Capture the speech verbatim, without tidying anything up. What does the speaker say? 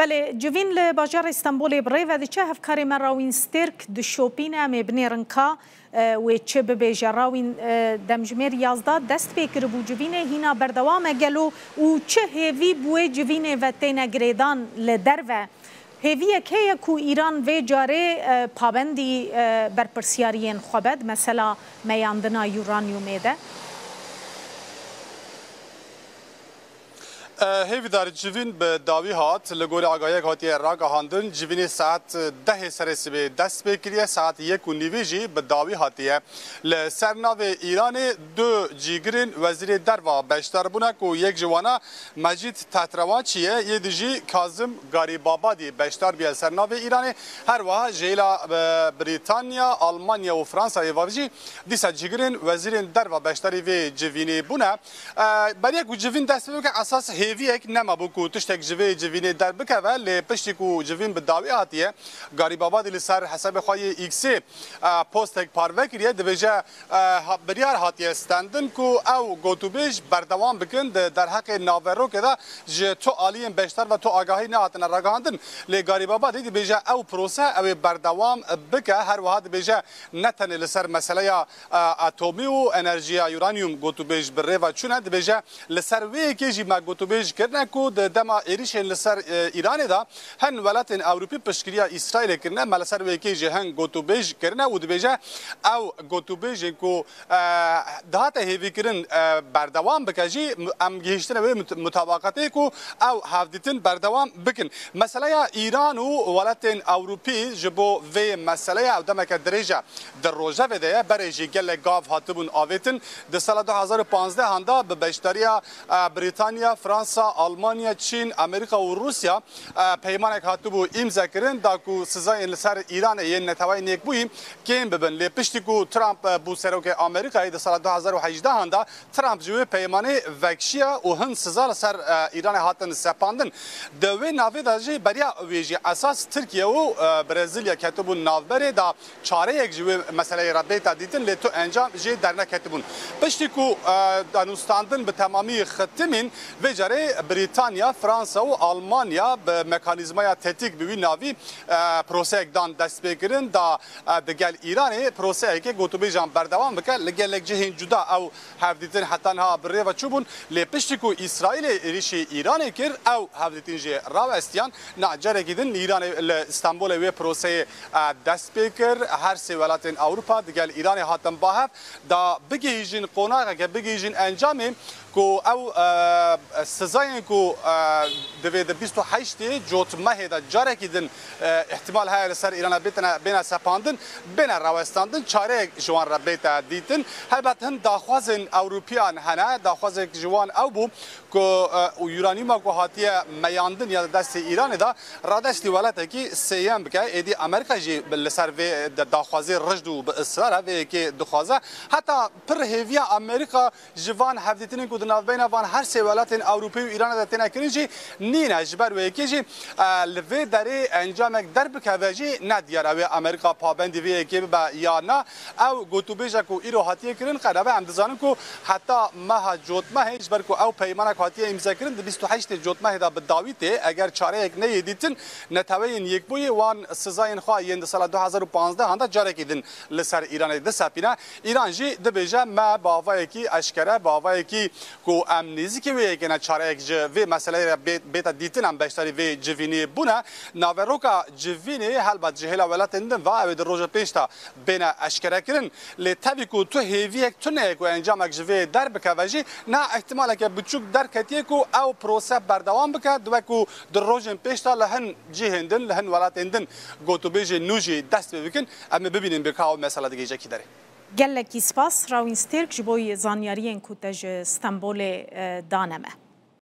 Belê, civîn li bajarê Stenbolê bi rê ve diçe. Hevkarê me Rawîn Stêrk dişopîne, em ê binêrin ka, e, wê çi bibêje. Rawîn, e, demjimêr yazdeh dest pê kiribû civînê, hîna berdewam e gelo û çi hêvî bi wê civînê ve têne girêdan li derve? Hêviyek heye ku Îran vê carê, e, pabendî, e, berpirsiyariyên xwe be di mesela meyandina uranyumê de? E, Hêvîdar, civîn bi dawî hat. Li gorî agahiyek hatiye ragihandin, civînê saet dehê serê sibê dest pê kiriye, saet yek û nîvê jî bi dawî hatiye. Li ser navê Îranê du cîgirên wezîrê derva beşdar bûne ku yek ji wana Mecîd Tehtrewançî ye, yê di jî Kazim Garîbabadî beşdar bûye li ser navê Îranê. Her wiha ji hêla, e, Brîtanya, Almanya û Fransayê ve jî dîsa cîgirên wezîrên derva beşdarî vê civînê bûne. E, beriya ku civîn dest pê bike, esas hêviyek nemabû ku tiştek ji vê civînê derbikeve, lê piştî ku civîn bi dawî hatiye, Garîbabadî li ser hesabê xwe yê X-ê, e, postek parve kiriye, dibêje, e, ha-, biryar hatiye stendin ku ew gotûbêj berdewam bikin di derheqê naverokê de ji tu aliyên beşdar ve tu agahî nehatine ragihandin. Lê Garîbabadî dibêje ew prose ew ê berdewam bike, her wiha dibêje ne tenê li ser meseleya e, atomî û enerjiya uranyum gotûbêj bi rê ve çûne. Dibêje, li ser wê yekê jî me gotûbêj kirine ku di dema êrîşên li ser, e, Îranê de hin welatên Ewropî piştgiriya Îsraîlê kirine, me li ser wê yekê jî hin gotûbêj kirine û dibêje, ew gotûbêjên ku, e, dihate hêvîkirin, e, berdewam bike jî, em gihîştine wê mut-, mutabaqetê ku ew hevdîtin berdewam bikin. Meseleya Îran û welatên Ewropî ji bo vê meseleyê ew demeke dirêj e di rojevê de ye. Berê jî gelek gav hatibûn avêtin. Di sala du hazar û panzdeh han de bi beşdariya, e, Brîtanya, Fransa, Almanya, Çîn, Amerîka û Rûsya, e, peymanek hatibû îmzekirin da ku sizayên li ser Îranê yên Neteweyên Yekbûyî kêm bibin. Lê piştî ku Trump, e, bû serokê Amerîkayê di sala du hazar û hejdeh han de, Trump ji wê peymanê vekşiya û hin siza li ser, e, Îranê hatin sepandin. Di wê navê de jî beriya wê jî esas Tirkiye û, e, Brezilya ketibûn navberê da çareyek ji wê meseleyê re bête dîtin, lê tu encam jê derneketibûn. Piştî ku, e, danûstandin bi temamî xitimîn, vê carê Brîtanya, Fransa û Almanya bi mekanîzmaya TETÎK bi wî navî, e, proseyek dan destpêkirin da, e, digel Îranê proseyeke gotûbêjan berdewam bike. Li gelek cihên cuda ew hevdîtin heta niha bi rê ve çûbûn. Lê piştî ku Îsraîlê êrîşî Îranê kir, ew hevdîtin jê rawestiyan. Na carekî din li Îranê, li Stenbolê wê proseyê, e, dest pê kir. Her sê welatên Ewropa digel Îranê hatin ba hev da bigihîjin qonaxeke, bigihîjin encamê ku ew, e, sizayên ku, e, divê di bîst û heştê Cotmehê de carekî din, e, îhtimal heye li ser Îrana bêtine, bêne sepandin, bêne rawestandin, çareyek ji wan re bête dîtin. Helbet hin daxwazên Ewropiyan hene, daxwazek ji wan ew bû ku, e, û uranyuma ku hatiye meyandin ya di destê Îranê de radestî welatekî sêyem bike. Êdî Amerîka jî li ser vê de daxwazê rijd û bi israr e, vê yekê dixwaze. Heta pir hêviya Amerîka ji van hevdîtinên ku di navbeyna van her sê welatên Ewropî û Îranê de têne kirin jî nîne. Ji ber wê yekê jî, e, li vê derê encamek derbikeve jî ne diyar e wê Amerîka pabendî vê yekê bibe ya na. Ew gotûbêje ku îro hatiye kirin qe nebe em dizanin ku heta meha Cotmehê, ji ber ku ew peymana ku hatiye îmzekirin di bîst û heştê Cotmehê de bi dawî tê, eger çareyek neyê dîtin, Neteweyên Yekbûyî wan sizayên xwe yên di sala du hazar û panzdeh han de carekî din li ser Îranê disepîne. Îran jî dibêje, me bi avayekî eşkere, bi avayekî ku em nêzîkî wê yekê ne çareyek ji vê meseleyê re bê-, bête dîtin, em beşdarî vê civînê bûne. Naveroka civînê helbet ji hêla welatên din ve ew ê di roja pênc de bêne eşkerekirin. Lê tevî ku tu hêviyek tune ye ku encamek ji vê derbikeve jî, niha îhtimaleke biçûk derketiye ku ew prose berdewam bike, di wek ku di rojên pêş de li hin cihên din, li hin welatên din gotûbêjên nû jî dest pê bikin. Em ê bibînin bê ka ew mesela digihîje kî derê. Gelekî spas Rawîn Stêrk ji bo zanyariyên ku te ji Stenbolê, e, dane me.